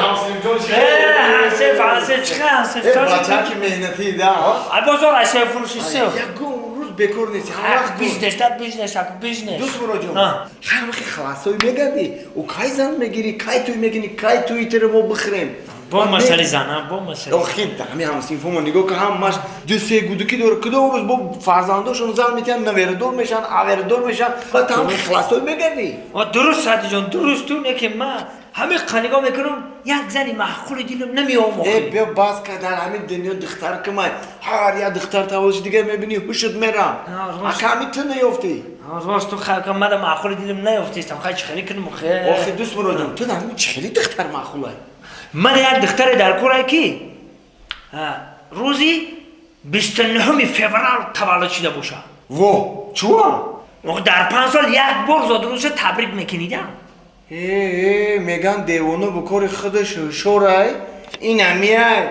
Ҳамсинфҷон. Ҳамсинф, ҳамсинф, чӣ ҳамсинф? Бача ки меҳнатӣ да. Ай бозор ай фурӯши сев. Ягон рӯз бекор нест. Ҳар бизнес да, бизнес, ак бизнес. Дӯст Муроҷон. Ҳамахи халасой мегардӣ. Ӯ кай зан мегирӣ, кай тӯй мекунӣ, кай тӯи тиро мо бихӯрем? Бо масъали зан, бо масъали. Охи, ҳами ҳамсинфомо нигоҳ ка, ҳамаш ду се гудуки дора. Кудом рӯз бо фарзандошон зан метиҳанд, наверадор мешаванд, аверадор мешаванд. Баъд ҳамахи халасой мегардӣ. Дуруст, Садиҷон, дуруст. Ту не ки ман ҳамин нигоҳ мекунам, як зани маъқули дилам намеомохӣ. Э, биё бас ка, дар ҳамин дунё духтар кимай? Ҳар як духтар таваллуд дигар мебинӣ, ҳушат мерам. Ака ҳамин ту наёфтӣ. Рост, ту ка мада маъқули дилам наёфтистам. Хай, чӣ хеле кунам хе? Охи, дӯст Муроҷон, ту ҳамин чӣ хеле духтар маъқулай? Мада як духтаре дар корай ки рӯзи 29-уми феврал таваллуд шуда боша. Во, чуа? Дар 5 сол як бор зодрӯза табрик мекунида. Э, меган девона бо кори худаш ҳушёрай, ин ҳамияй.